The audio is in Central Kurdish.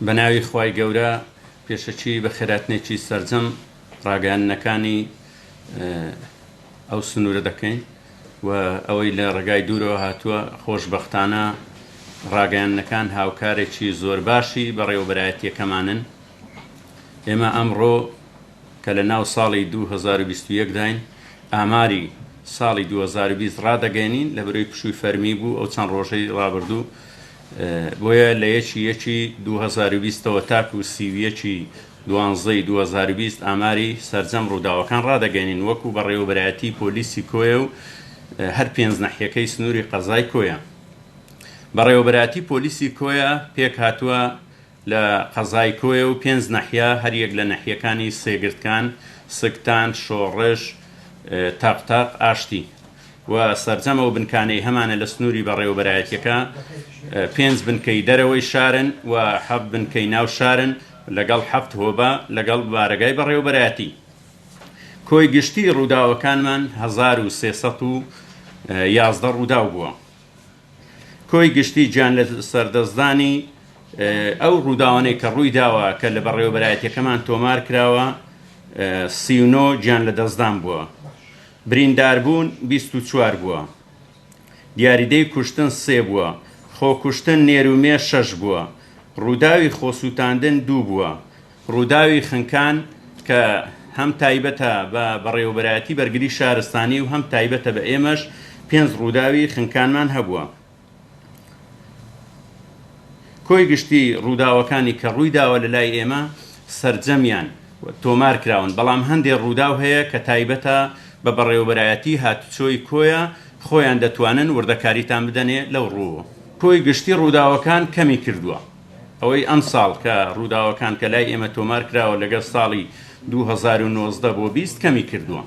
بەناوی خوای گەورە پێشەکی بەخێراتنێکی سەرجەم ڕاگەیاندنەکانی ئەو سنوورە دەکەین و ئەوەی لە ڕێگای دوورەوە هاتووە خۆشبەختانە ڕاگەیاندنەکان هاوکارێکی زۆر باشی بەڕێوەبەرایەتیەکەمانن ئێمە ئەمڕۆ کە لە ناو ساڵی 2021 داین ئاماری ساڵی 2020 ڕادەگەێنین لە بەرەی پشووی فەرمی بوو ئەو چەند ڕۆژەی ڕابردوو بۆیە لە یەکی یەکی 2020 ەوە تاکو 31 ی دوانزەی 2020 ئاماری سەرجەم ڕووداوەکان ڕادەگەێنین وەکو بەڕێوەبەرایەتی پۆلیسی کۆیە و هەر پێنج نەحیەکەی سنووری قەزای کۆیە. بەڕێوەبەرایەتی پۆلیسی کۆیە پێکهاتووە لە قەزای کۆیە و پێنج نەحیە هەریەک لە نەحیەکانی سێگردکان، سکتان، شۆڕش، تەق تەق، ئاشتی و سەرجەم ئەو بنکانەی هەمانە لە سنووری بەڕێوەبەرایەتیەکە پێنج بنکەی دەرەوەی شارن و حەفت بنکەی ناو شارن لەگەڵ حەفت هۆبە لەگەڵ بارەگای بەڕێوەبەرایەتی. کۆی گشتی ڕووداوەکانمان 1311 ڕووداو بووە. کۆی گشتی گیان لەسەردەستدانی ئەو ڕووداوانەی کە ڕووی داوە کە لە بەڕێوەبەرایەتیەکەمان تۆمار کراوە 39 گیان لەدەستدان بووە. برینداربوون 24 بووە. دیاریدەی کوشتن سێ بووە، خۆکوشتن نێر و مێ شەش بووە، ڕووداوی خۆسووتاندن دوو بووە، ڕووداوی خنکان کە هەم تایبەتە بە بەڕێوەبەرایەتی بەرگری شارستانی و هەم تایبەتە بە ئێمەش پێنج ڕووداوی خنکانمان هەبووە. کۆی گشتی ڕووداوەکانی کە ڕوویداوە لە لای ئێمە سەرجەمیان تۆمار کراون، بەڵام هەندێ ڕووداو هەیە کە تایبەتە بە بەڕێوەبەرایەتی هاتوچۆی کۆیە خۆیان دەتوانن وردەکاریتان بدەنێ لەو ڕووەوە. کۆی گشتی ڕووداوەکان کەمی کردووە، ئەوەی ئەمساڵ کە ڕووداوەکان کە لای ئێمە تۆمار کراوە لەگەڵ ساڵی 2019 بۆ 20 کەمی کردووە.